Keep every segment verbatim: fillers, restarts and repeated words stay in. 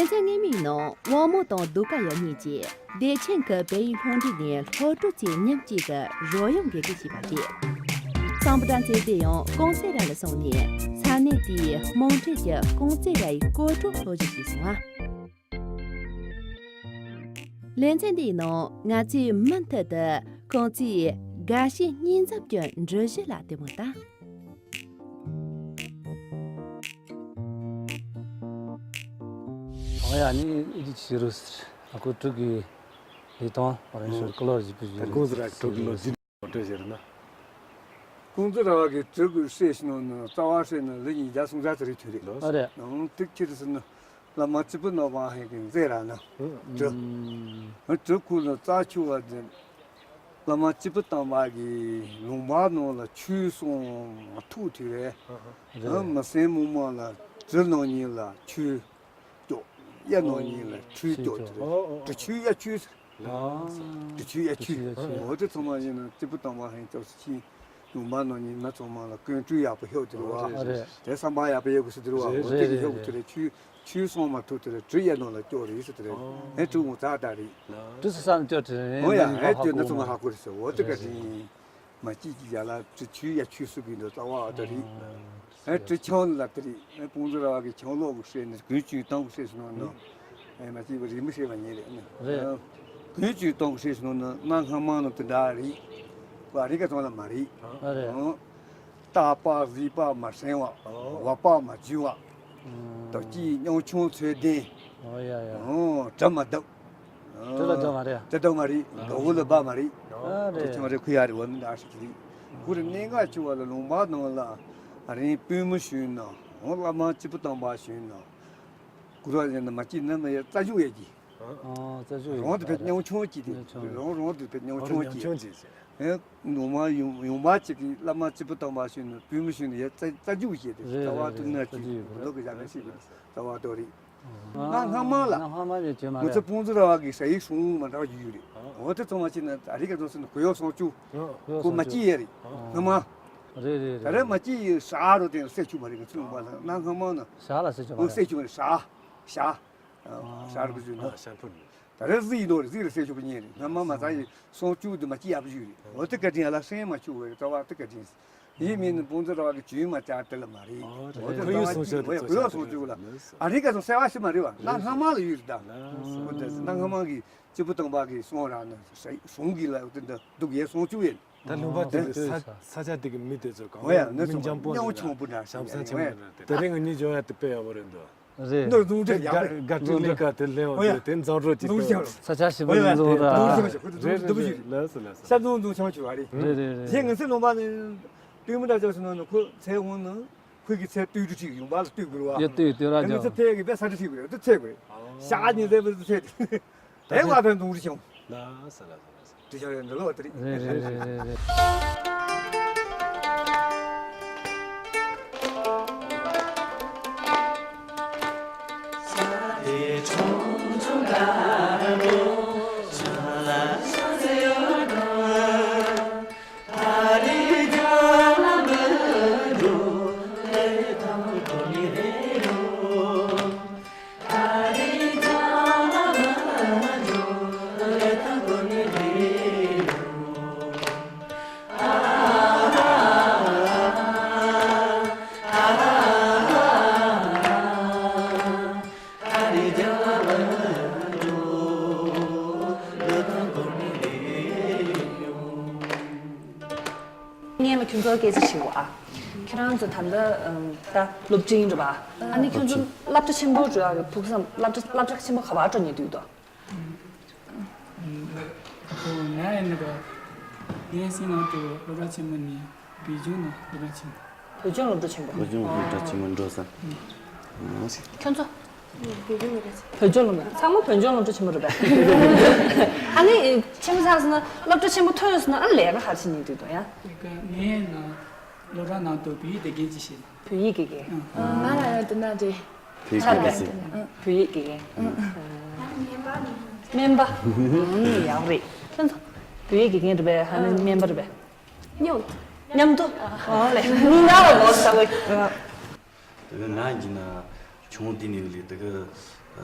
ལེ་ཚན་སྔོན་མའི་ནང་དབང་མོ་དང་གདུགས་དཀར་ཡབ་གཉིས་ཀྱིས་བདེ་ཆེན་གྱི་བལ་ཡུལ་སློབ་འབྲིང་ནས་སློབ་ཕྲུག་ཚོའི་མཉམ་སྐྱེད་ཀྱི་རོལ་དབྱངས་འགན་འཁྲི་བཞེས་པ་རེད། གཙང་པོ་དང་མཚེས་སྡེ་ཡང་ཀོང་ཙེ་ར་ལ་སོང་ནས་ས་གནས་དེའི་དམངས་ཁྲོད་ཀྱི་ཀོང་ཙེ་ར་ཡི་སྐོར་བྲོ་སློབ་སྦྱོང་བྱས་སོང་ང་། ལེ་ཚན་འདིའི་ནང་ང་ཚོས་མུ་མཐུད་དུ་ཀོང་ཙེའི་དགའ་བྱེད་སྙིང་འཛུམ་གྱི་འགྲུལ་བཞུད་ལ་ལྟད་མོ་ལྟ། ཨ་ཡ་ནི་ཨི་ཅི་ཞིག་རུ་ཨ་ཁུ་དྲུག་གི་ལི་ཐང་ཨོ་རེན་ཞོར་ཀློར་བཞི་པོ་ཞིག་ད་ཀོང་ཙེ་ར་དྲུག་གི་ལོ་རྒྱུས་ངོ་སྤྲོད་བྱེད་རེད་ན། ཀོང་ཙེ་ར་བ་གི་དྲུག་གི་སྲས་ཤིག་ནང་ན་རྩ་བ་སྲས་ན་ལི་ཉིས་བརྒྱ་སུམ་བརྒྱ་ཙམ་རེ་ཐུག་རེད། ཨ་རེད། ནང་དེ་ཁྱེད་ཚོ་ན་བླ་མ་སྐྱིད་པོ་ནོར་བ་ཧན་གི་མཛད་ར་ན་དྲུག་དྲུག་ཁུལ་ན་རྩ་ཆུ་བ་འཛིན། བླ་མ་སྐྱིད་པོ་དམ་པ་གིས་ལུང་པ་ནང་ལ་ཆུ་སོང་མ་ཐུག་དུས་རེད། རེད། མི་སེར་མི་མང་ལ་དྲི་ནང་ཉིད་ལ་ཆུ་སྐྱོག་གཡའ་ནང་ཉིད་ལ་ཆུ་སྐྱོག་དུས་རེད། དྲི་ཆུ་གཡའ་ཆུ་ཟེར། དྲི་ཆུ་གཡའ་ཆུ། འོ་དེ་ཚང་མ་ཡིན་ན་སྐྱིད་པོ་དམ་པ་ཧན་ཅོག་སུ་ཕྱིན། ལུང་པ་ནང་ཉིད་མི་ཚང་མ་ལ་ཀོན་ཀྲུ་ཡག་པོ་ཤོག་དུས་རེད་བ། རེད། དེ་བསམ་པ་ཡག་པོ་ཡོད་དགོས་སུ་དུས་རེད་བ། འོ་དེ་གི་ཤོག་དུས་རེད་ཆུ། ཆུ་སོང་མ་ཐུག་དེ་ལ་དྲི་གཡའ་ནང་ལ་སྐྱོག་རེད་ཟེར་དེ་རེད། ཨོ། ཨེ་དྲི་འོང་ཙག་དྲག་རེད། དྲི་ས་ས་ནས་སྐྱོག་དྲི་རེད། ཨོ་ཡ་ཨེ་དྲི་ན་ཚང་མ་ཧ་གོ་རེད་ཟེར་འོ་དེ་ག་དྲི་ཡིན། མ་སྐྱིད་ཀྱི་ཡ་ལ་དྲི་ཆུ་ཡ་ཆུ་སུ་གི་འདུག་རྩ་བ་ཨ་དྲི་རེད། ཨེ་དྲི་ཆང་ལ་དྲི་རེད། ཨེ་ཀོང་ཙེ་ར་བ་གི་ཆང་ལོག་གི་སྲས་ནི་དགུན་ཆུ་དང་གི་སྲས་སུ་ནོ་ནོ། ཨེ་མ་སྐྱིད་པ་རིག་མི་ཤེས་པ་ཉིད་རེད། རེད། དགུན་ཆུ་དང་གི་སྲས་སུ་ནོ་ནོ་གནའ་སྔ་མ་ནོ་དེ་འདྲ་རེད། བ་རི་ག་ཚང་ལ་མ་རེད། ཨ་རེད། ཨོ། སྟག་པ་གཟིག་པ་མ་སྲན་པ། ཨོ། བ་པ་མ་འཇུ་བ། ཨུམ། དོ་སྐྱིད་སྙོམ་ཆུང་ཚོད་ལྡན། ཨོ་ཡ་ཡ། ཨོ་གྲི་མ་བརྡབ། དེ་ལ་འགྲོ་མ་རེད། དེ་འགྲོ་མ་རེད། དགའ་བོ་ལ་སྦ་མ་རེད། ཨ་རེད། དེ་ཆང་རེ་ཁུ་ཡ་རེད་འོ་ནི་འདྲ་ཞིག་རེད། ཁུ་རེ་གནས་ངག་ཆུ་བ་ལ་ལུང་པ་ནང་ལ་ཨ་རིང་པུས་མོ་ཞུས་ན་ཨོ་བླ་མ་སྐྱིད་པོ་དམ་པ་ཞུས་ན། གུ་ར་ཡ་ན་མ་སྐྱིད་ན་མ་ཡ་རྩ་བཞུགས་ཡ་གྱིས། ཨོ་རྩ་བཞུགས་ཡ་རང་དུ་ཕེབས་སྙོམ་ཆུང་གྱིས་ཏེ་རང་རང་དུ་ཕེབས་སྙོམ་ཆུང་གྱིས། ཨེ་ནུ་མ་ཡུང་ཡུང་མ་གཅིག་གིས་བླ་མ་སྐྱིད་པོ་དམ་པ་ཞུས་ནས་བུད་མེད་ཞུས་ནས་ཡ་རྩ་རྩ་རྒྱུག་བྱས་ཏེ་རེད། རྩ་བ་རེད་དུ་རེད་ན་རྩ་རྒྱུག་ཅིག་ཡོད་པ་རེད། ལོ་གི་ཡ་ག་ཞིག་རྩ་བ་དོ་རེད། ཨ་གནའ་སྔ་མ་ལ་གནའ་སྔ་མ་ནས་བྱས་མ་ང་རེད། ཚོ་སྤུན་ཟུར་བ་གི་ས་ཡིག་སྲུང་མ་འདྲ་བ་ཡོད་རེད། འོ་དེ་ཚང་མ་ཅིག་ན་ཨ་རི་ག་ཚོ་སི་ན་གུ་ཡོ་སོང་ཆུ་གུ་ཡོ་ཁོ་མ་སོང་ཆུ་སྐྱིད་ཡ་རེད། སྔ་མ་རེད་རེད་ད་རེད་རེད། མ་སྐྱིད་ཡི་ཧྲ་རོ་དེ་སེ་ཆུ་མ་རེད། ང་ཚོ་ལུང་པ་ལ་གནའ་སྔ་མ་ན་ཞག་ལ་སེ་ཆུ་མ་ཨོ་རེད། སེ་ཆུ་མ་རེད། ཧྲ་ཞག་ཞག་རུ་བཟོས་ནོ། ད་རེས་གཟིགས་ཡིན་ནོ་རེད། གཟིགས་རེད་སེ་ཆུ་པ་ཉེ་རེད། སྔ་མ་མ་ཚ་ཡི་སོང་ཆུ་དུ་མ་སྐྱིད་ཡག་པོ་ཞིག་རེད། འོ་དེ་བཀའ་དྲིན་ཡ་ལ་སེང་མ་ཆུ་བས་རྩ་བ་དེ་བཀའ་དྲིན་ཡིན་མིན་ནི་སྤུན་ཟུར་བ་གི་ཇུས་མ་བཅར་དེ་ལ་མ་རེད། འོ་དེ་ཁོ་ཡུལ་རྩ་བ་སོང་ཆུ་ཆོག་དེ་འོ་ཡ་ཁོ་ཡོ་སོང་ཆུ་ལ་ཨ་རི་ག་སོང་གསལ་བ་ཞིག་མ་རེད་བ། གནའ་སྔ་མ་ལ་ཡུལ་རེད་ད། འོ་དེ་གནའ་སྔ་མ་གི་སྐྱིད་པོ་དམ་པ་གི་སོང་ར་ནི་སོང་གི་ལ་འོ་དེ་འདི་སྡུག་ཡས་སོང་ཆུ་ཡིན། ད་ལུང་པ་དེ་ཨོ་གི་ས་ས་ཆ་དེ་གི་མི་དེ་ཚོ་གང་འོ་ཡ་ནི་མི་འཇམ་པོ་མྱོང་ཆུང་པོ་འདྲ་ཞིག་ཡ་ཞབས་སང་ཆེན་པོ་འདྲ་དེ་རིང་ངི་ཇོ་ཡ་དེ་དཔེ་ཡག་པོ་རེད་འདུག་རེད། ནོར་ལུང་འདྲ་ཡག་པོ་རེད། དགའ་སྤྲོ་ལི་ཀ་དེ་ལེན་འོ་དེ་འཛམ་རོ་ཅིག་ལུང་ཏུ་ཆེན་ས་ཆ་ཞིབ་པོ་ལུང་ཟོ་ར་ལུང་ཆེན་ཞིག་ཁུ་ཏུ་ལུང་ཏུ་བུ་ཞིག་ལ་སུ་ལ་སུ་ཤ་ལུང་ལུང་ཆང་ཆུ་བ་རེད། རེད་རེད་རེད། ཞེས་ངི་སི་ལུང་པ་ནི་ཏུས་མི་འདྲ་ཅག་སུ་ནོ་ནི་ཁོ་ཚེ་འོང་ནི་ཁོ་གི་ཚེ་ཏུས་ཏུ་ཁྲིག་ཡུང་བ་ལ་ཏུས་དགོས་བ་ཡ་ཏུས་ཏུས་ར་ངི་ཚེ་ཕེ་གི་བེ་ས་ཏུ་ཁྲིག་དགོས་ཏུ་ཚེ་དགོས་ཤ་ཉི་ཚེ་བུ་ཏུ་ཚེ་དེ་བ་ཕན་ལུང་རི་ཆུང་ལ་སུ་ལ་སུ་ལ་སུ། དེ་ཆ་རེ་འདི་ལོ་དེ་རེད། རེད་རེད་རེད་རེད། སྔོན་མ་ཁྱོད་ཚོར་སྐད་ཆ་དྲིས་པ་ཨ། ཁྱེད་རང་ཚོ་ད་ལྟ་ཨམ་ད་སློབ་འབྲིང་རེད་པ། ཨ་ནི་ཁྱོད་ཚོ་སློབ་གྲྭ་ཆེན་པོ་འགྲོ་ཡག་གི་ཕུགས་བསམ་སློབ་གྲྭ་སློབ་གྲྭ་ཆེན་པོ་ག་པར་འགྲོ་སྙིང་འདོད་འདུག་ཨ་ཁོ་ང་ཡིན་ན་ད་ངའི་སེམས་ནང་དུ་སློབ་གྲྭ་ཆེན་མོ་ནི་བོད་ལྗོངས་ནང་སློབ་གྲྭ་ཆེན་པོ། བོད་ལྗོངས་སློབ་གྲྭ་ཆེན་པོ། བོད་ལྗོངས་སློབ་གྲྭ་ཆེན་མོ་འགྲོ་ས། ཁྱོད་ཚོ། བོད་ལྗོངས་སློབ་གྲྭ་ཚང་མ་བོད་ལྗོངས་སློབ་གྲྭ་ཆེན་པོ་རེད་པས། ཨ་ནི་ཆེན་མོ་ཚར་སོང་ན་སློབ་གྲྭ་ཆེན་པོ་ཐོན་སོང་ན་ཨ་ལས་ཀ་ག་རེ་བྱེད་སྙིང་འདོད་འདུག་ཡ། ངའི་ནང་སློབ་གྲྭ་ནང་དུ་བོད་ཡིག་དགེ་རྒན་ཅིག་བྱེད་ན། བོད་ཡིག་དགེ་རྒན། ང་ལ་ཡང་འདི་ན་འདྲེ། བོད་ཡིག་དགེ་རྒན་ཟེར། བོད་ཡིག་དགེ་རྒན། སྨན་པ། ཡག་རེད། ཁྱོད་ཚོ་བོད་ཡིག་དགེ་རྒན་རེད་པས་ཧ་ནི་སྨན་པ་རེད་པས། མཉམ་དུ། མཉམ་དུ། ཨོ་ལེ། མི་ན་བ་ལོ་ས་བའི། དེ་ག་ང་ཡིན་ན་ཆུང་དེ་ནས་ལས་དེ་ག་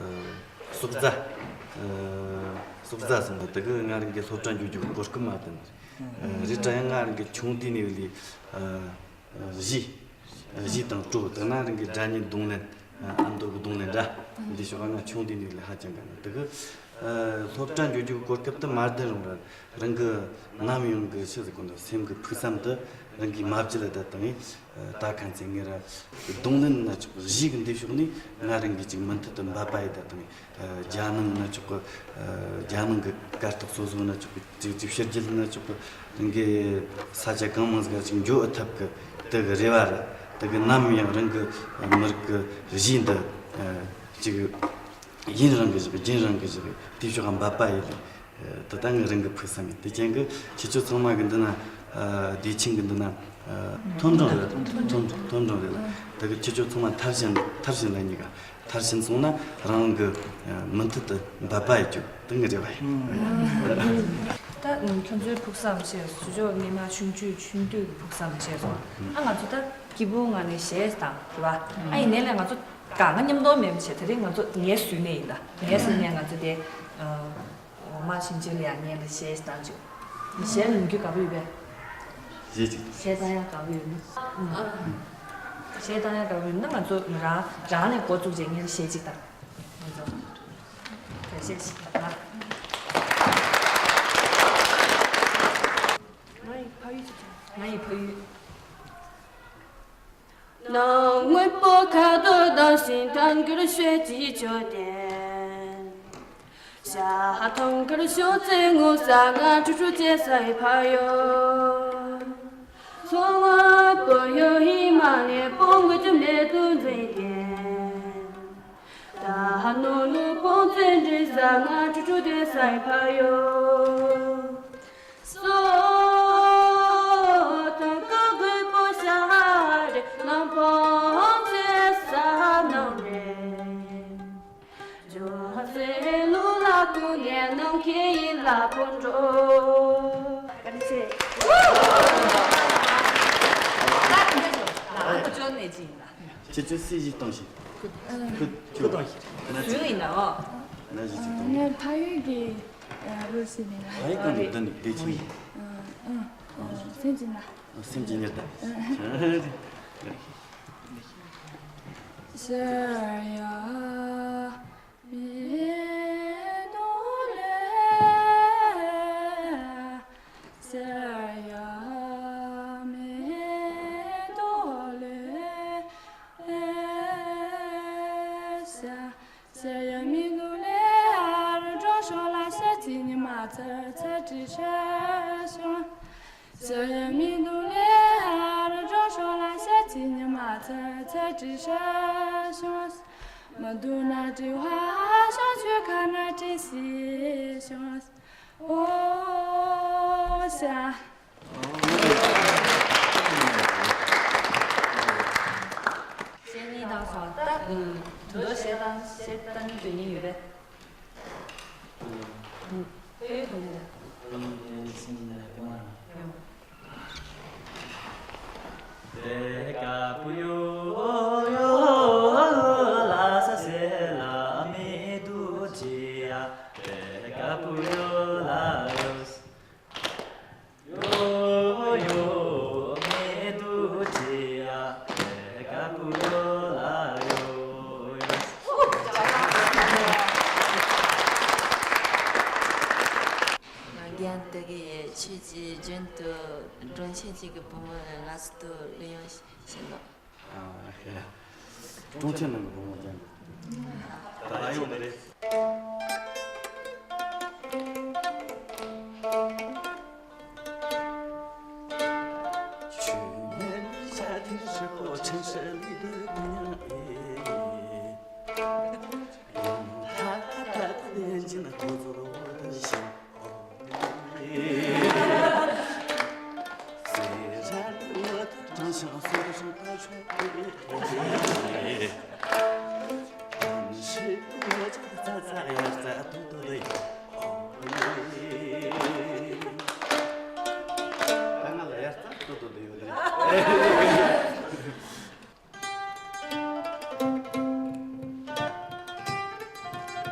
སོག་རྫ། སོག་རྫ་ཟེར་ནས་དེ་གི་ང་རང་གི་སློབ་གྲྭ་འགྱོ་རྒྱུ་གི་གོ་སྐབས་མ་བསྟན་ནི་རེད། རེད་དྲ་ཡང་ང་རང་གི་ཆུང་དུས་ནས་ལས། གཞས། གཞས་དང་བྲོ་དེ་ན་རང་གི་སྒྲ་སྙན་རྡུང་ལེན། ཨ་མདོ་གི་རྡུང་ལེན་འདྲ། འདི་ཕྱོགས་ང་ཆུང་དུས་ནས་ལས་ཧ་ཅང་དགའ་ནི་དེ་གི། སློབ་གྲྭ་འགྱོ་རྒྱུ་གི་གོ་སྐབས་དེ་མ་ལྡན་རུང་ར་རང་གི་ནམ་ཡང་གི་ཆི་ཟིག་གོ་འདུག་སེམས་གི་ཕུགས་བསམ་དེ་རང་གིས་མ་བརྗེད་ལ་བསྡད་བཏང་ངས། ད་ཁ་མཚན་ངེད་ར་རྡུང་ལེན་ན་ཆོག་གི་གཞས་གི་འདི་ཕྱོགས་ནས་ང་རང་གི་ཅིག་མུ་མཐུད་དུ་འབད་པ་ཡི་ད་དང་རྒྱ་ནང་ན་ཆོག་གི། རྒྱ་ནང་གི་གར་སྟེགས་སོ་སོ་ན་ཆོག་གི་ཅིག་ཅིག་ཕྱི་རྒྱལ་ན་ཆོག་གི་རང་གི་ས་ཆ་གང་མང་ཟིག་ཅིག་འགྱོ་ཨེ་ཐུབ་གི་དེ་གི་རེ་བ་རེད། དེ་གི་ནམ་ཡང་རང་གི་མི་རིགས་གི་གཞས་འདི་ཅིག་ཡུན་རིང་གི་བཞག་རྒྱུན་རིང་གི་བཞག་དེ་ཕྱོགས་འབད་པ་ཡི་ལས། དེ་ད་ངའི་རང་གི་ཕུགས་བསམ་ཡིན། དེ་རྐྱེན་གྱིས་ཁྱེད་ཚོ་ཚང་མ་གི་འདི་ན། ཨ། བདེ་ཆེན་གྱི་འདི་ན། ཨ། མཐོང་གྲོང་རེད། མཐོང་གྲོང་མཐོང་གྲོང་རེད་ལ། དེ་གི་ཁྱེད་ཚོ་ཚང་མ་མཐར་ཕྱིན་མཐར་ཕྱིན་ལ་གཉིས་ཀ་མཐར་ཕྱིན་སོང་ན་རང་གི། ཨ། མུ་མཐུད་དུ་འབད་པ་ཡི་རྒྱུ་དེ་ངའི་རེ་བ་ཡིན། ད་ཁྱོད་ཚོའི་ཕུགས་བསམ་བྱས་སུ་ཕྱོགས་མི་མང་ཆུང་ཆུང་ཆུང་དུས་ཀྱི་ཕུགས་བསམ་བྱས་སོང་། ཨ། ང་ཚོ་ད་སྐྱིད་པོ་ངང་ནས་གཞས་དང་རེད་བ། ཨ། ཡིན་ནའི་ལས་ང་ཚོ་གང་ག་མཉམ་དུ་མེད་པ་བྱས། དེ་རིང་ང་ཚོ་ངའི་ཟུར་ནས་ཡིན་ད། ངའི་ཟུར་ནས་ང་ཚོ་དེ། ཨ། འོ་མ་ཕྱིན་ཆད་ལ་ཡང་ངས་ལ་གཞས་བཏང་བྱུང་། གཞས་ལ་ནུས་རྒྱུ་དགའ་པོ་ཡོད་པས། གཞས་ཅིག་གཞས་བཏང་ཡག་དགའ་པོ་ཡོད་ནི། ཨ། གཞས་བཏང་ཡག་དགའ་པོ་ཡོད་ན་ང་ཚོ་རང་རང་ནས་འགོ་བཙུགས་བྱས་ངས་ལ་གཞས་ཅིག་བཏང་། ང་ཚོ་ག་གཞས་ཤིག་ལ། ང་ཡི་ཕ་ཡུལ་ཅིག་བྱུང་། ང་ཡི་ཕ་ཡུལ། ནམ་སྔོན་པོ་ཁ་དོག་ལྡན་ཞིང་ཐང་གུར་ཤོད་ཀྱི་མཆོད་རྟེན། ཤ་ཐང་གུར་ཤོད་ཚེ་ངོ་ས་ང་ཁྲུ་ཁྲུ་ཅེ་སའི་ཕ་ཡོ། མཚོ་སྔོན་པོ་ཡོ་ཧི་མ་ལས་པོ་ངུ་ཅུ་མེ་དུ་འཛིན་ཏེ། ད་ནོ་ལུ་པོ་ཚེ་འདྲི་ས་ང་ཁྲུ་ཁྲུ་ཏེ་སའི་ཕ་ཡོ། སོ་ཐོ་ཀ་གུ་པོ་ཤ་རེ་ནང་པོ་ཚེ་ས་ནང་རེ། ཇོ་ཧ་སེ་ལུ་ལ་ཀུ་ནེ་ནང་ཁེ་ཡི་ལ་པོ་འགྲོ། ཁྱེད་ཚོས་སྲིད་ཞིག་གཏོང་ཞིག་ཁུ་ཁུ་གཏོང་ཞིག་ན་ཅི། སུ་ཡིན་ན་འོ། ན་ཅི་ཅིག་གཏོང་། ངས་ཕ་ཡུལ་གྱི་རུ་ཞིག་ནས། ཕ་ཡུལ་གང་ནས་འདི་ནས་བདེ་ཆེན་ཡིན། སེམས་ཀྱི་ན། སེམས་ཀྱི་ཉེར་ལྡན། ཤར་ཡ་མི་དོ་ལེ། ཤར་ཡ་མི་དོ་ལེ། ཤར། ཤར་ཡ་མི་དུ་ལེ་ཨ་རུ་འགྲོ་ཤོག་ལ་ཤར་ཅི་ཉི་མ་ཚར་ཚར་ཅི་ཤར་ཤོག་ཤར་ཡ་མི་དུ་ལེ་ཨ་རུ་འགྲོ་ཤོག་ལ་ཤར་ཅི་ཉི་མ་ཚར་ཚར་ཅི་ཤར་ཤོག་མ་དུ་ན་ཏི་ཧ་ཤོག་ཆུ་ཁ་ན་ཏི་སི་ཤོག་ཨོ་ཤ། གཞས་གཉིས་བཏང་སོང་། ད་དུང་གཞས་བཏང་གཞས་བཏང་གི་འདོད་མཁན་ཡོད་པས། ཨུ། ཨུ། ཨུ། ཨུ། ཨུ། རྒན་དེ་གའི་ཆོས་ཀྱི་རྒྱུན་དུ་སྒྲུང་ཆེན་གཅིག་གི་བུ་མོ་ལ་སུ་དུ་གླུ་དབྱངས་ཤེས་ནོ། ཨ་ཧེ། སྒྲུང་ཆེན་ནང་གི་བུ་མོ་ཅན་དུ། ད་ཡོང་ནི་རེད།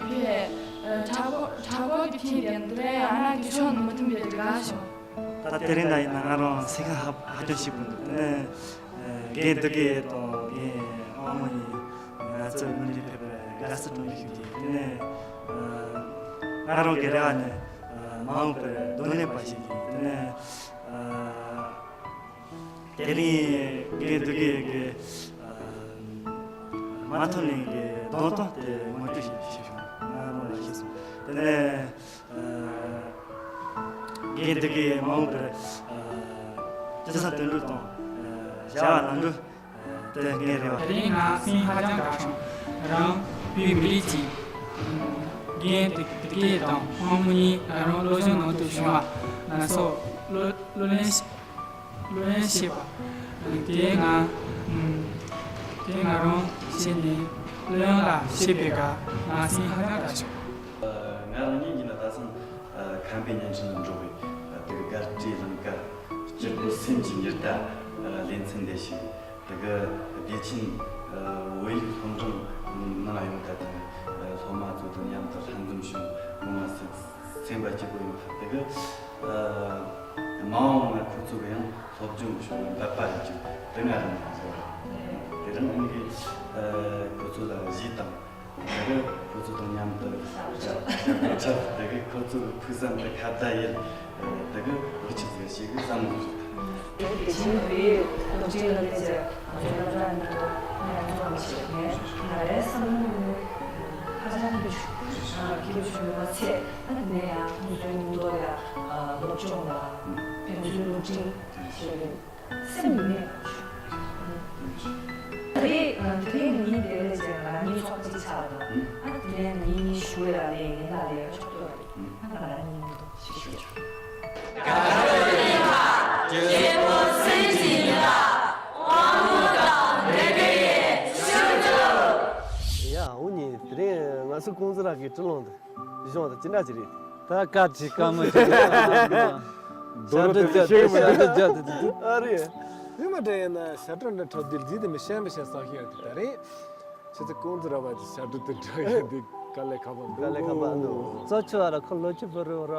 ཕེ། ཨ། གྲྭ་སྐོར་གྲྭ་སྐོར་གྱི་ཕིན་ཏེ་འདི་རེད། ཨ་མ་གི་ཕྱོགས་ནས་མུ་མཐུད་པའི་དགའ་ཤོག་ད་དེ་རིང་ད་ཡིན་ན་ང་རང་སེམས་ཁ་ཧ་ཧ་ཅང་སྐྱིད་པོ་འདུག་དེ་ནས་རྒན་འདི་གའི་དང་ངའི་ཨ་མ་ཡིན། ང་ཚོ་མུ་མཐུད་ཕེབས་པའི་དགའ་བསུ་གཏོང་རྒྱུ་ཞིག་ཡིན། དེ་ནས་ང་རང་གི་རེ་བ་ནི་མ་འོངས་པར་རྡུང་ལེན་པ་ཞིག་ཡིན། དེ་ནས། དེ་རིང་གི་འདི་གའི་གི་མ་ཐོན་ལེན་གི་གདོང་གཏམ་དེ་ངོ་སྤྲོད་ཞིག་བྱེད་ཤོག་ང་རང་ལ་ཤེས་སོང་། དེ་ནས་གི་འདི་གའི་མ་འོངས་པར་སྤྱི་ཚོགས་དོན་གྲུབ་དང་བྱ་བ་ནང་འགྲོ་དེ་ངའི་རེ་བ། དེ་རིང་ང་སེམས་ཧ་ཅང་དགའ་སོང་། རང་བོད་མི་རིགས་ཀྱི་རྒན་དེ་དེ་གའི་དང་ཨ་མ་གཉིས་ང་རང་སློབ་སྦྱོང་ནང་དུ་བྱུང་བ་ང་ཚོ་སློབ་སློབ་གླེང་། གླུ་ལེན་བྱེད་པ། དེ་ང་དེ་ང་རང་བྱས་ནས་གླུ་ལེན་ལ་བྱེད་པའི་སྐབས་ང་སེམས་ཧ་ཅང་དགའ་བྱུང་། ང་རང་ཉིད་ཀྱིས་ད་ཐེངས་ཁམས་པའི་བརྙན་འཕྲིན་ལ་འགྲོ་བའི་དེ་ག་སྒར་བཀྲའི་ལམ་ཀ་སྐྱིད་པོ་སེམས་ཀྱི་ཉི་ཟླ་ལེ་ཚན་འདི་ཞིག་དེ་ག་བདེ་ཆེན་བོད་ཡིག་སློབ་འབྲིང་ནང་ཡོང་ད་དང་སློབ་མ་ཚོ་དང་མཉམ་དུ་ལྷན་འཛོམས་བྱུང་། ངོ་མ་སེམས་སེམས་པ་སྐྱིད་པོ་ཡོང་ཐབས་དེ་ག་མ་འོངས་པར་ཁོ་ཚོ་གི་ཡང་སློབ་སྦྱོང་ཕྱོགས་ནས་འབད་པ་ཡོད་ཀྱི་དེ་ང་རང་ཚོ་དེ་རིང་ཨང་གི་ཁོ་ཚོ་ལ་གཞས་དང་དེ་ག་ཁོ་ཚོ་དང་མཉམ་དུ་ཞབས་བྲོ་འཁྲབ་དེ་ག་ཁོ་ཚོ་གི་ཕུགས་བསམ་དེ་ཁ་བརྡ་ཡེད་དེ་ག་འུ་ཆི་ཟེར་ཞིག་གི་བསམ་བློ་རེད། དེ་བཞིན་བོད་ཡིག་སློབ་ཁྲིད་སློབ་ལས་ཚོས་ང་ཚོའི་སློབ་གྲྭ་ནང་ལ་ང་ཚོ་མ་ཤེས་ངས་ང་རའི་བསམ་བློ་ནི་ཧ་ཅང་སྐྱིད་ཤོས་སྐྱིད་ཤོས་མ་ཚད། ཨ་ནི་ཡང་ང་ཚོའི་མཉམ་དུ་ཡང་སློབ་སྦྱོང་དང་ཕན་ཚུན་སློབ་འབྲིང་ཞེས་པའི་སེམས་ནི་མེད་པ་ཞུ། དེ་དེ་རིང་ཉིན་དེ་རེད་ཅེས་ང་གཉིས་ཚོགས་གཅིག་ཆགས་པ་དང་ཨ་ནི་དེ་ནས་ང་གཉིས་ཞུ་ཡ་ལས་ཡིན་ལ་ལས་ཆོག་ཏུ་རེད། ཨ་ང་རང་གཉིས་མི་འདུག་ཞེས་ཞུས། ཡ་འུ་གཉིས་དེ་རིང་ང་ཚོ་ཀུང་ཙི་ར་གི་ཀྲི་ལོང་དུ་གཞུང་དུ་ཅི་འདྲ་ཅི་རེད། ད་དཀར་གྱི་དཀར་མོ་གྱི་ཞབས་བྲོ་རྒྱབ་དེ་ཞབས་བྲོ་རྒྱབ་དེ་དེ་ཨ་རེད། ཡིན་མ་འདྲ་ཡིན་ན་ཞབས་བྲོ་འདྲ་འཁྲབ་དེ་ལ་རྫིས་དེ་མི་ཤེས་མི་ཤེས་བསམ་ཤེས་ཡོད་དེ་ད་རེད། ཁྱེད་ཚོ་ཀུང་ཙི་ར་བ་གྱི་ཞབས་བྲོ་དེ་འཁྲབ་ཡོད་དེ་དཀའ་ལས་ཁག་པོ་འདུག་དཀའ་ལས་ཁག་པོ་འདུག་གཙོ་ཆེ་བ་ལ་ཁོ་ལོ་ཆེ་པོ་རེད་ར།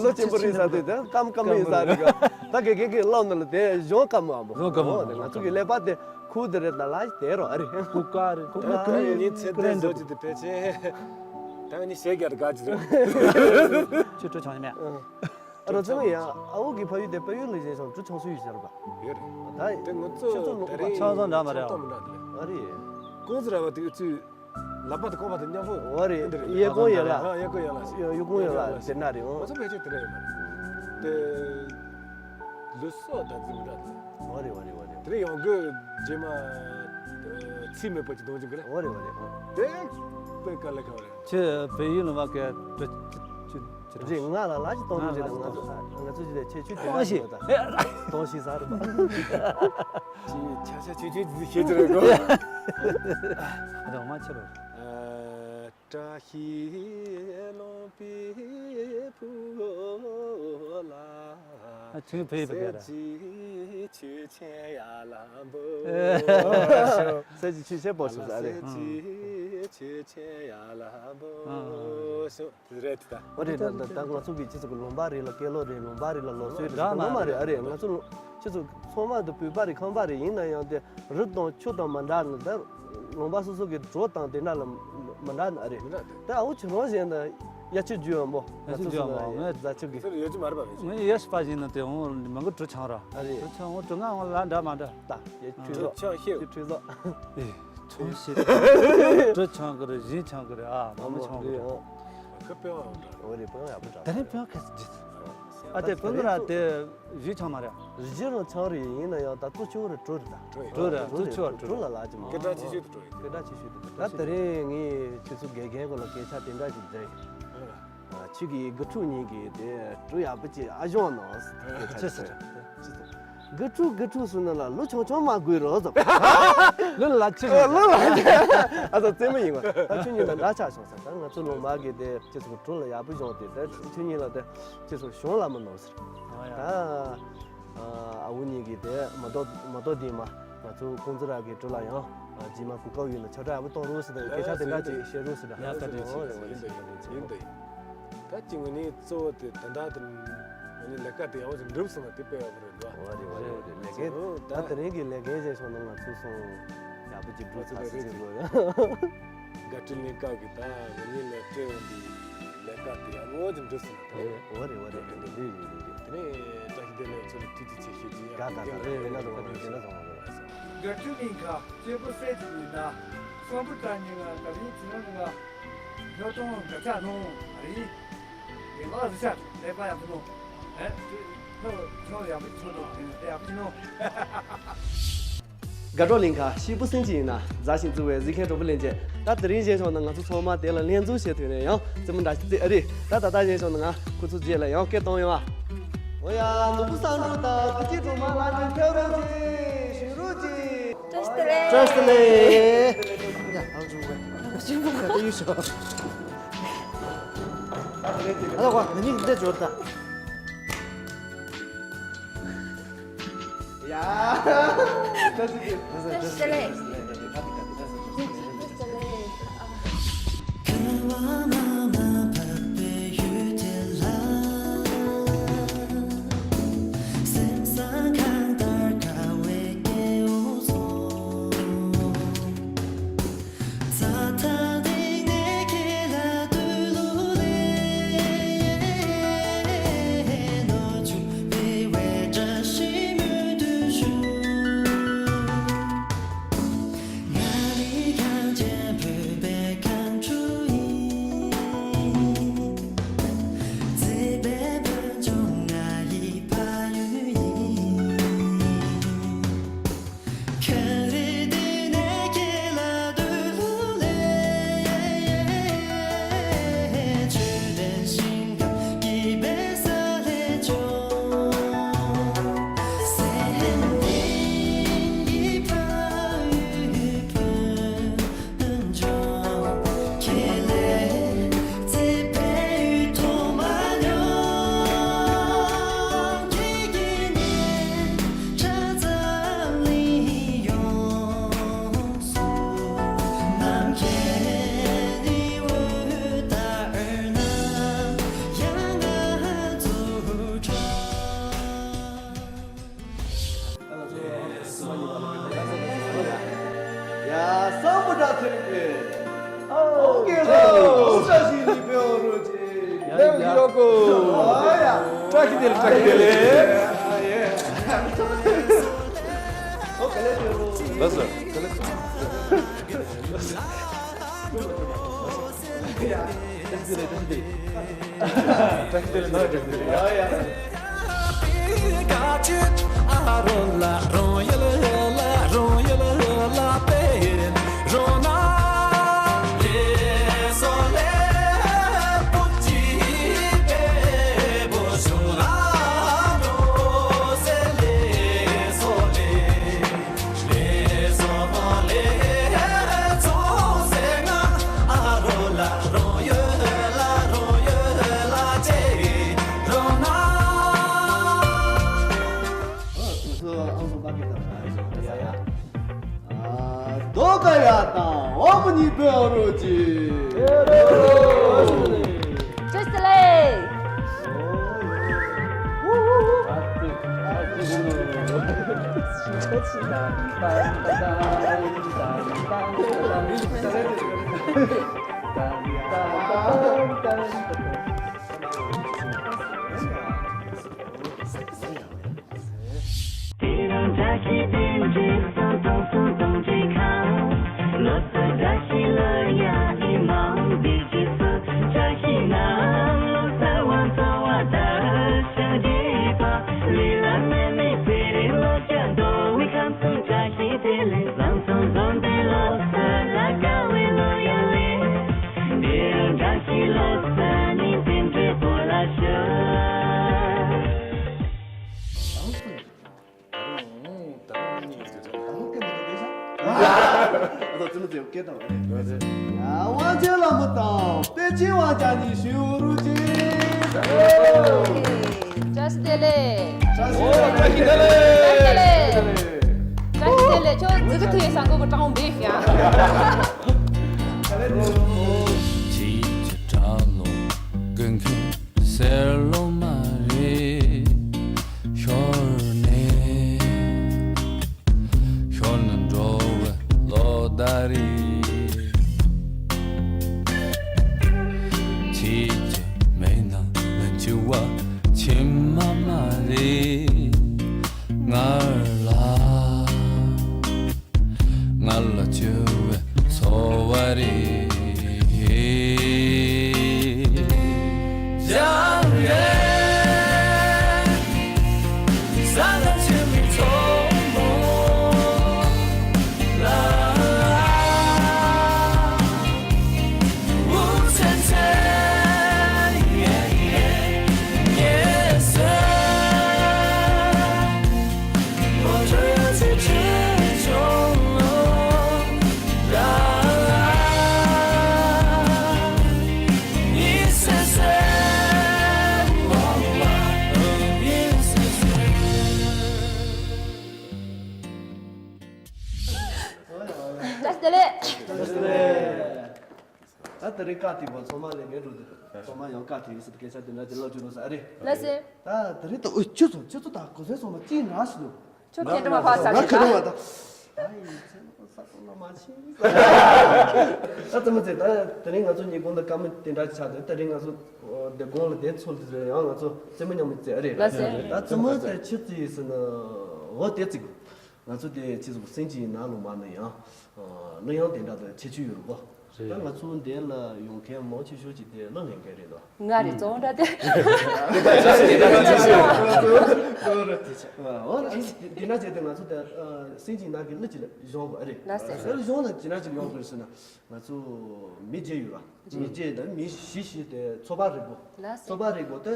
ལོ་ཆེན་པོ་རེད་ཟེར་དུས་དེ་སྐམ་སྐམ་ཡིན་ས་རེད་ག་ད་གེ་གེ་གེ་ལོག་ནི་ལ་དེ་གཞོན་སྐམ་མོ་ཨ་མོ་གཞོན་སྐམ་མོ་ཨ་མོ་ང་ཚོ་གི་ཀླད་པ་དེ་ཁུག་དེ་རེད་ད་ལ་དེ་རོ་ཨ་རེད། ཁུག་ཀ་རེད་ཁུག་ཀ་རེད། ངའི་ཚེ་འདས་བཟོ་རྒྱུ་དེ་ཕལ་ཆེར་ད་ནི་ཞེ་གར་དགའ་གི་རེད། ཁྱོད་སྤྲོ་ཆང་ཡིན་མེད། ཨ་རོ་ཚང་ཡ་ཨ་འུ་གི་ཕ་ཡུལ་དེ་ཕ་ཡུལ་ལ་བཞེས་སོང་སྤྲོ་ཆང་སུ་ཡོད་ཟེར་བ། ཡོད་རེད། ད་དེ་ང་ཚོ་ཁྱོད་ཚོ་ད་རེས་ཆང་ཚང་འདྲ་མ་རེད། ཆང་ཚང་མི་འདྲ་དེ་ཨ་རེད། ཀུང་ཙི་ར་བ་དེ་ཚོས་ལག་པ་དང་ལྐོག་པ་དང་མཉམ་པོ། ཨོ་རེད། དེ་འདྲ་རེད། གཡས་གོང་ཡན་ལག་ཨ་གཡས་གོང་ཡན་ལག་གཡོན་གཡོན་གོང་ཡན་ལག་དེ་འདྲ་རེད། ཨོ། ང་ཚོ་ཕལ་ཆེར་དེ་འདྲ་ཡོད་མ་རེད། དེ་ལུས་སྲོག་དང་རྩིས་མི་འདྲ་དེ། ཨོ་རེད་ཨོ་རེད་ཨོ་རེད། དེ་རིང་ཡོང་དགོས་རྗེས་མ་ཚིག་མེད་པ་ཅིག་གཏོང་རྒྱུ་གི་རེད། ཨོ་རེད་ཨོ་རེད་ཨོ། དེ་དཔེ་དཀའ་ལས་ཁག་རེད། ཁྱོད་བལ་ཡུལ་ལ་མ་གས་དྲི་ཅི་ཅི་རེད། ང་ལ་ལ་ཅི་གཏོང་རྒྱུ་རེད། ང་ཚོ་ང་ཚོ་ཅི་རེད་ཁྱེད་ཁྱོད་དེ་གཏོང་ཤི་གཏོང་ཤི་ཟ་རེད་པ། ཅི་ཆ་ཆ་ཆུ་ཆུ་ཅི་ཤེས་ཀྱི་རེད་གོ། རང་མ་ཆེ་རོ། བཀྲ་ཤིས་ལོངས་པའི་ཕུག་ལ། ཨ་ཆུང་ཕེབས་པའི་སྐད་ར། ཆུ་ཆེན་ཡར་ལ་འབབ། སེ་ཆུ་ཆུ་ཆེན་པོ་ཞིག་ཟ་རེད། ཆུ་ཆེན་ཡར་ལ་འབབ། དེ་རེད་ད། ཨོ་རེད་ད་ད་ད་ང་ཚོ་གི་སྤྱི་ཚོགས་ཀྱི་ལུང་པ་རེད་ལ་སྐད་ལོ་རེད་ལུང་པ་རེད་ལ་ལོ་སྲོལ་རེད་ད་ངོ་མ་རེད། ཨ་རེད་ང་ཚོ་སྤྱི་ཚོགས་ཚང་མ་དུ་བོད་པ་རེད་ཁམས་པ་རེད་ཡིན་ན་ཡང་དེ། རི་དང་ཆུ་དང་མ་འདྲ་ནི་ད། ལུང་པ་སོ་སོ་གི་གྲོ་དང་དེ་འདྲ་ལ་མ་འདྲ་ནི་ཨ་རེད། མི་འདྲ་དེ། ད་ཨ་འུ་ཆུ་རང་བཞིན་ད་ཡ་ཆུ་རྒྱུ་ཡང་མོ་ཡ་ཆུ་རྒྱུ་ཡང་མོ་ང་རྫ་ཆུ་གི་ཚུར་ཡོད་ཀྱི་མ་རེད་པ་བས། ངས་ཡ་ཤི་པ་བཞིན་ནི་དེ་འོང་མི་གི་གྲུ་ཆང་ར། ཨ་རེད། གྲུ་ཆང་འོང་གྲུ་ང་འོང་ལ་འདྲ་མ་འདྲ། ད་ཡ་ཆུ་རོ་ཆུ་ཆང་ཤེས། ཆུ་ཆུ་ལོ། ཨེ། ཆང་ཤེས། གྲུ་ཆང་གི་རེད་གཞན་ཆང་གི་རེད་ཨ་མ་མ་ཆང་གི་རེད། ཁ་དཔེ་བ་འདྲ། འོ་རེད་དཔེ་བ་ཡག་པོ་འདྲ། ད་རེས་དཔེ་བ་ཁ་ཟིག་ཇི་ཨ་དེ་དཔེ་ང་ར་དེ། གཞས་ཆང་མ་རེད། གཞས་རང་ཆང་རེད་ཡིན་ན་ཡང་ད་གཙོ་ཆེ་བོ་རེད་གྲོ་རེད་ད། གྲོ་རེད་གཙོ་ཆེ་བ་གྲོ་རེད། ལ་ལ་ཅི་མ་སྐད་གྲགས་ཆེ་ཤོས་དེ་གྲོ་རེད། སྐད་གྲགས་ཆེ་ཤོས་དེ་ད་དེ་རིང་ངས་ཁྱེད་ཚོ་དགེ་རྒན་གོ་ལ་སྐད་ཆ་དེ་འདྲ་ཅིག་འདྲ་ཡིན། ཁྱེད་ཀྱི་དགུ་ཕྲུག་གཉིས་ཀྱི་དེ་གྲོ་ཡག་པོ་ཅིག་ཨ་ཞོང་ནང་སྐད་ཆ་ཆེ་ཟེར། དགུ་ཕྲུག་དགུ་ཕྲུག་ཟེར་ན་ལ་ལོ་ཆུང་ཆུང་མ་དགོས་རོགས་ཙམ། ལོ་ལ་ཆེ་ལོ་ལ་ཨ་ད་རྩེད་མོ་ཡིན་པ་ད་ཁྱོད་གཉིས་ལ་འདྲ་ཆགས་སོང་ཟེར། ད་ང་ཚོ་ལོ་མ་གི་དེ་ཁྱེད་ཚོ་གྲོ་ལ་ཡག་པོ་ཞོང་དེ་ད་ཁྱོད་གཉིས་ལ་དེ་ཁྱེད་ཚོ་གཞུང་ལ་མི་ནོར་ཟེར། ཨ་ཡ། ད། ཨ་འུ་གཉིས་ཀྱི་དེ་མ་གཏོགས་མ་གཏོགས་དེ་མ་ང་ཚོ་ཀུང་ཙི་ར་གི་གྲུ་ལ་ཡང་ རྗེས་མ་གོ་སྐབས་ཡོད་ན་ཁྱབ་བསྒྲགས་ཡག་པོ་གཏོང་རོགས་ཟེར་དང་སྐད་ཆ་དེ་འདྲ་ཅིག་བཤད་རོགས་ཟེར་དང་། ཡ་ད་དེ་ཅིག་ཡིན་ད་ཡིན་ད་ཡིན་ད་ཡིན། ད་ཅི་ངོས་ནས་གཙོ་བོ་དེ་ད་ལྟ་དེ་ངོས་ནས་ལས་ཀ་དེ་ཡག་པོ་ཅིག་འགྲུབ་སོང་ན་དེ་དཔེ་ཡག་པོ་རེད་འདུག་ཨ། འོ་རེད་འོ་རེད་འོ་རེད། ལས་ཀའི་ད་དེ་རིང་གི་ལས་ཀའི་རྗེས་སོང་ན་ང་ཚོ་སོང་ཡག་པོ་ཅིག་འགྲུབ་ཚར་སོང་ཅིག་འགྲོ་ཡ། དགའ་སྤྲོ་ལས་ཀ་གི་ད་ངོས་ནས་ལས་སྤྲད་འོང་དེ་ལས་ཀ་དེ་ཡག་པོ་ཅིག་འགྲུབ་སོང་ན་ད་འོ་རེད་འོ་རེད་འོ་རེད་འགྲུབ་རེད་རེད་རེད། དེ་ནས་བཀྲ་ཤིས་བདེ་ལེགས། ཁྱོད་ལ་ཐུགས་རྗེ་ཆེ་ཞུ་རྒྱུ་ཡ། དགའ་དགའ་དགའ་རེད་རེད། ན་རོ་རེད་ན་རོ་རེད། དགའ་སྤྲོའི་གླིང་ག་སྐྱེས་བུ་སེར་གྱི་ཡིན་ན་གསོན་པོ་དྲ་ཉེ་བ་དགའ་རིན་ཚེ་རིང་ག་ཉོ་གཏོང་དགའ་ཆ་ནོ་ཨ་རིན་ཡིན་ལ་རི་ཤ་ལས་པ་ཡག་པོ་ནོ་ཨེ་ཁྱོད་ཁྱོད་ཡག་པོ་ཁྱོད་དོ་ཡག་པོ་ནོ། དགའ་སྤྲོ་གླིང་ག་སྐྱེས་བུ་སེར་གྱི་ཡིན་ན་མཛའ་ཞིང་བརྩེ་བའི་གཟིགས་མཁན་གྲོགས་པོ་ལྷན་རྒྱས། ད་དེ་རིང་གཞན་ཞོག་ན་ང་ཚོ་ཚང་མ་དེ་ལ་ལྷན་འཛོམས་བྱས་ཐུབ་ནས་ཡང་རྩེད་མོ་འདྲ་ཞིག་རྩེ་ཨ་རི། ད་ད་ལྟ་གཞན་ཞོག་ན་ང་ཁོ་ཚོ་རྗེས་ལ་ཡང་སྐད་གཏོང་ཡོང་ཨ། འོ་ཡ་ནོར་བུ་བསམ་འགྲུབ་དང་བདེ་སྐྱིད་སྒྲོལ་མ་ལགས་ཀྱིས་ཕེབས་རོགས་གྱིས། བཞུགས་རོགས་གྱིས། བཀྲ་ཤིས་བདེ་ལེགས། བཀྲ་ཤིས་བདེ་ལེགས། ཡ་ཨ་ཇུ་ཝེ་ཨ་ཇུ་ཝེ་ད་ཡོད་ཤོག་ཨ་ལ་ཝ་ན་ནིང་འདྲེ་འབྱོར་ད། ཡ། བཀྲ་ཤིས་བདེ་ལེགས། བཀྲ་ཤིས་བདེ་ལེགས། ཡ་སམ་བྷོ་ཊ་ཚེ་རིང་ལགས། ཨོ་ཀེ་ལགས། བཀྲ་ཤིས་བདེ་ལེགས་རོགས་གྱིས། ལེགས་ཡོད་གོ། ཨ་ཡ། བཀྲ་ཤིས་བདེ་ལེགས། བཀྲ་ཤིས་བདེ་ལེགས། ཨོ་ག་ལེ་བདེ་ལེགས། ལགས་སོ། ག་ལེ་བདེ་ལེགས། རྡོ་ཀ་ཡ་དང་ཨོ་མོ་གཉིས་པོའི་ཨོ་རོ་ཅི། བཀྲ་ཤིས་བདེ་ལེགས། དེ་རིང་བཀྲ་ཤིས་རྟེན་འབྲེལ་གསུམ་སྟོང་གསུམ་སྟོང་གི་ཁ། ལོ་གསར་བཀྲ་ཤིས་ལོ་ཡ་ཨི་མང་བདེ་སྐྱིད་སུ། བཀྲ་ཤིས་ནང་ལོ་གསར་བ་འཚོ་བ་བདེ་ཞིང་རྒྱས་པ། ལས་ལ་ནད་མེད་ཚེ་རིང་ལོ་བརྒྱ། འགྲོ་བའི་ཁམས་གསུམ་བཀྲ་ཤིས་བདེ་ལེགས། བཟང་སོང་འཛོམས་པའི་ལོ་གསར་ལ་དགའ་བའི་ལོ་ཡ་ལེན། དེ་རིང་བཀྲ་ཤིས་ལོ་གསར་ནི་རྟེན་འབྲེལ་བོ་ལ་ཞུ། དབང་ཆེན་བླ་མ་དང་པཎ་ཆེན་དབང་རྒྱལ་གཉིས་ཞུ་རུ་ཅི། བཀྲ་ཤིས་བདེ་ལེགས། བཀྲ་ཤིས་བདེ་ལེགས། བཀྲ་ཤིས་བདེ་ལེགས། བཀྲ་ཤིས་ དེ་ལས་ཁྱོད་ཛི་གི་ཐུ་ཡེ་ས་མགོ་གི་གྲངས་འབེབས་ཤག་ཁྱེད་ཀྱི་གྲྭ་ལོ་ཀུན་མཁྱེན་ཟེར་ལོ་མ་རེད། ཤོར་ནས་ཤོར་ནས་འགྲོ་བའི་ལོ་ཟླ་རེད། ཁྱེད་ཀྱི་མིག་ནང་ལ་འཆི་བ་ཕྱི་མ་མ་རེད། ང་ལ། ང་ལ་བཅོལ་བའི་འཚོ་བ་རེད། རྒྱང་རེད། ས་ལ་ཆེན་མོའི་མཚོ་མོ་ལ། འུ་ཚན་ཚན་ཡེ་ཡེ་ཡེ་སེ། བཀྲ་ཤིས་བདེ་ལེགས། ད་དེ་རིང་བཀའ་ཐེབས་པ་ཚང་མ་ལས་ངན་འགྲོ་འདུག་ཚང་མ་ཡང་བཀའ་ཐེབས་ཡིན་ཟེར་སྐད་ཆ་དེ་འདྲ་ཅིག་ལབ་བཅུག་རོགས་ཟེར་ཨ་རེད། ལགས་སེ། ད་དེ་རིང་ད་ཨོ་ཁྱོད་ཚོ་ཁྱོད་ཚོ་ད་གོ་སོན་ཚང་མ་གཅིག་འདྲ་ཞིག་འདུག་ཁྱོད་ཁེ་འདྲ་མ་ཕར་ཟ་ང་ཁེ་འདྲ་མ་ད། ཨ་ཡིན་ཚེ་ལོ་ས་ཐོག་ལ་མ་ཕྱིན། ད་ཙི་མ་ཚེ་ད་དེ་རིང་ང་ཚོ་ཉིན་གུང་ད་བཀའ་མོལ་དེ་འདྲ་ཆགས་ཏེ་དེ་རིང་ང་ཚོ་སྡེ་དགོན་ལ་དེ་ཚོ་ལ་ཡང་ང་ཚོ་རྩེད་མོ་མཉམ་མི་རྩེ་ཨ་རེད། ལགས་སེ། ད་རྩེད་མོ་དེ་ཆི་རྩེ་ཡིན་ཟེར་ན་འོ་དེ་རྩེ་དགོས། ང་ཚོ་དེ་ཕྱི་ཟུར་སེམས་ཅན་ཡིན་ན་ལོ་མ་ནི་ཡང་གླུ་དབྱངས་དེ་འདྲ་དང་ཁྱད་ཆོས་ཡོད་རེད་གོ། ད་ང་ཚོ་འདི་ལ་ཡོང་མཁན་མང་ཆེ་ཤོས་ཀྱི་དེ་གླུ་ལེན་མཁན་རེད་དོ། ང་རེད་རྫོང་འདྲ་དེ། འོ་ན་འདི་འདྲ་བྱས་ཏེ་ང་ཚོ་དེ་སེམས་ཅན་ཡིན་ན་གི་གླུ་ཅིག་ལ་གཞོང་གོ་ཨ་རེད། ལགས་སེ། གླུ་གཞོང་ན་ཅི་འདྲ་ཅིག་ཡོང་དགོས་ཟེར་ན། ང་ཚོ་མི་བརྒྱད་ཡོད་ར། མི་བརྒྱད་དང་མི་བཞི་བཞི་དེ་ཚོ་པ་རེ་དགོས། ལགས་སེ། ཚོ་པ་རེ་དགོས་ཏེ་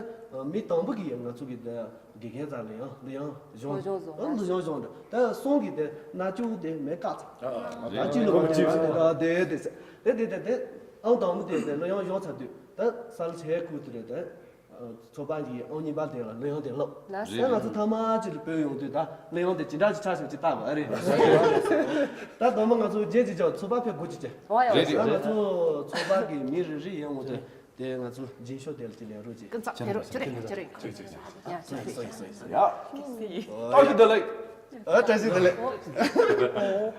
མི་དང་པོ་གིས་ང་ཚོ་གི་དེ་དགེ་རྒན་རྩ་ལ་ཡང་གླུ་དབྱངས་གཞུང་གླུ་དབྱངས་གཞུང་འདྲ་ད་གསུང་གི་དེ་ན་ཅུ་དེ་མེ་ཀ་ཚ་ད་ཅི་ལོ་ཅི་ད་དེ་དེ་དེ་དེ་དེ་དེ་ཨང་དང་པོ་དེ་དེ་གླུ་དབྱངས་གཞུང་ཚར་དུས་ད་ས་ལ་ཆས་ཁུ་དེ་རེད་དེ། ཚོ་པ་གི་ཨང་གཉིས་པ་དེ་ལ་གླུ་དབྱངས་དེ་ལབ། ལགས་སེ། ད་ང་ཚོ་ཐ་མ་ཅིག་ལ་བོད་ཡོང་དུས་ད་གླུ་དབྱངས་དེ་ཇི་འདྲ་ཅིག་ཆགས་སོང་ཅིག་བལྟ་དགོས་ཨ་རེད། ད་དང་པོ་ང་ཚོ་རྗེས་ཅིག་ཅང་ཚོ་པ་ཕེབས་དགོས་ཅིག་ཅེ། ཨོ་ཡ། ད་ང་ཚོ་ཚོ་པ་གི་མི་རེ་རེ་ཡོང་ངོ་དེ་དེ་ང་ཚོ་རྗེས་ཤོག་དེ་ལ་དེ་ལེན་རོགས་ཅིག་ཀུན་ཚབ་ཁྱེད་རང་ཁྱེད་རང་ཁྱེད་རང་ཡ། བཀྲ་ཤིས་བདེ་ལེགས། ཨ་བཀྲ་ཤིས་བདེ་ལེགས།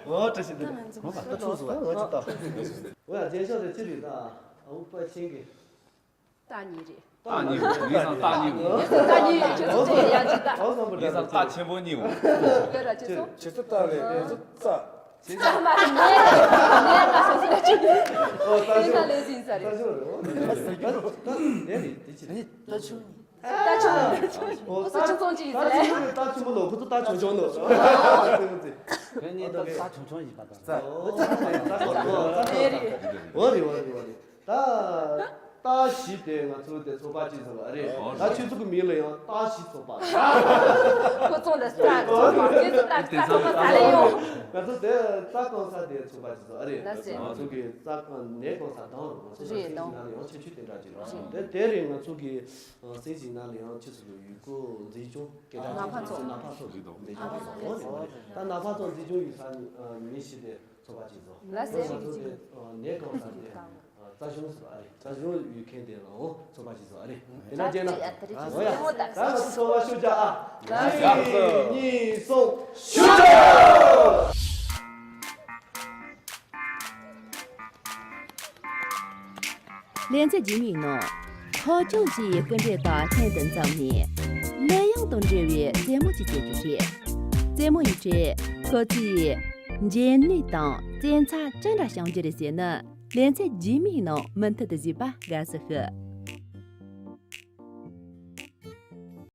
ཨོ་བཀྲ་ཤིས་བདེ་ལེགས། ཨོ་ད་ཚུགས་སོང་ང་ཅིག་ལྟ། ཨོ་ཡ་རྗེས་ཤོག་དེ་ཅི་རེད་ད། ཨ་ཨུ་པ་ཆེན་གི་རྟ་གཉིས་རེད། རྟ་གཉིས་རེད། ངའི་སང་རྟ་གཉིས་རེད། རྟ་གཉིས་རེད། ཁྱེད་ཚོ་ཚེ་ཡ་ཅིག་རྟ། ངའི་སང་རྟ་ཆེན་པོ་གཉིས་རེད། ཡོད་ར་ཁྱེད་ཚོ། ཁྱེད་ཚོ་རྟ་རེད། ཁྱེད་ཚོ་རྩྭ། རྩྭ་མ་རེད། ནས་ནས་ང་སོ་སོ་ལ་ཅིག་ནས་ང་ལས་ཟིན་ས་རེད། རྟ་ཆུང་རེད། རྟ་ཆུང་། རྟ་ཆུང་། ཁོ་ཚོ་ཆུང་ཆུང་ཅིག་ཡིན་ཟེར། རྟ་ཆུང་རེད། རྟ་ཆུང་མ་ལོ་ཁོ་ཚོ་རྟ་ཆུང་ཆུང་ལོ། ཁྱོད་གཉིས་རྟ་ཆུང་ཆུང་ཡིན་པ་དང་། རྩྭ། རྩྭ། རྩྭ། རྩྭ། རེད་རེད། འོ་རེད་འོ་རེད་འོ་རེད། ད། རྟ་བཞི་དེ་ང་ཚོ་དེ་ཚོ་པ་གཅིག་བཟོ་བ་རེད། ད་ཆུ་ཚོད་ཀྱི་མིང་ལ་ཡང་རྟ་བཞི་ཚོ་པ། ཁོ་ཚོ་ལ་རྟ་ཚོ་པ་དེ་ཚོ་རྟ་རྟ་ཚོ་པ་ད་ལེ་ཡོང་། ང་ཚོ་དེ་རྩྭ་གང་ས་དེ་ཚོ་པ་གཅིག་བཟོ་རེད། ལགས་སེ། ང་ཚོ་གི་རྩྭ་གང་ནས་གང་ས་དང་རོ་ཚོ་རེད་དང་། ཡང་ཆེ་ཆུ་དེ་འདྲ་གཅིག་རེད། དེ་དེ་རིང་ང་ཚོ་གི་སེམས་ཅན་ནང་ལ་ཡང་ཆུ་ཚོད་ཀྱི་ཡུལ་སྐོར་མཛེས་ལྗོངས་སྐད་གྲགས་ཆེ་ཤོས་ནགས་ཕག་ཚོ་མཛེས་ལྗོངས་སྐད་གྲགས་ཆེ་ཤོས་རེད། ད་ནགས་ཕག་ཚོ་མཛེས་ལྗོངས་ཡུལ་ས་མི་ཞིག་དེ། ཚོ་པ་གཅིག་བཟོ། ལགས་སེ། ང་ཚོ་དེ་ནས་གང་ས་དེ་རྩྭ་གཞུང་ཟེར་བ་རེད། རྩྭ་གཞུང་ཡོད་མཁན་དེ་ལའང་ཚོ་པ་གཅིག་བཟོ་རེད། དེ་ན་རྗེས་ན་ཨོ་ཡ། ད་ང་ཚོ་ཚོ་པ་ཤུགས་རྒྱག་ཨ། གཅིག་གཉིས་གསུམ་ཤུགས་རྒྱག་ལེ་ཚན་རྗེས་མའི་ནང་། ཧོ་ཅང་ཅི་ཡི་སྐུ་འདྲེན་དང་ལྷན་དུ་འཛོམས་ནས། གླུ་དབྱངས་དང་འབྲེལ་བའི་རྩེད་མོ་ཅིག་རྩེ་རྒྱུ་རེད། རྩེད་མོ་ཡི་གྲས་ཁོ་ཚོས་འཇོན་ནུས་དང་བརྩེ་འཚབ་ཅི་འདྲ་བྱུང་རྒྱུ་རེད་ཟེར་ན། ལེ་ཚན་རྗེས་མའི་ནང་མུ་མཐུད་དུ་གཟིགས་པ་དགའ་བསུ་ཞུ།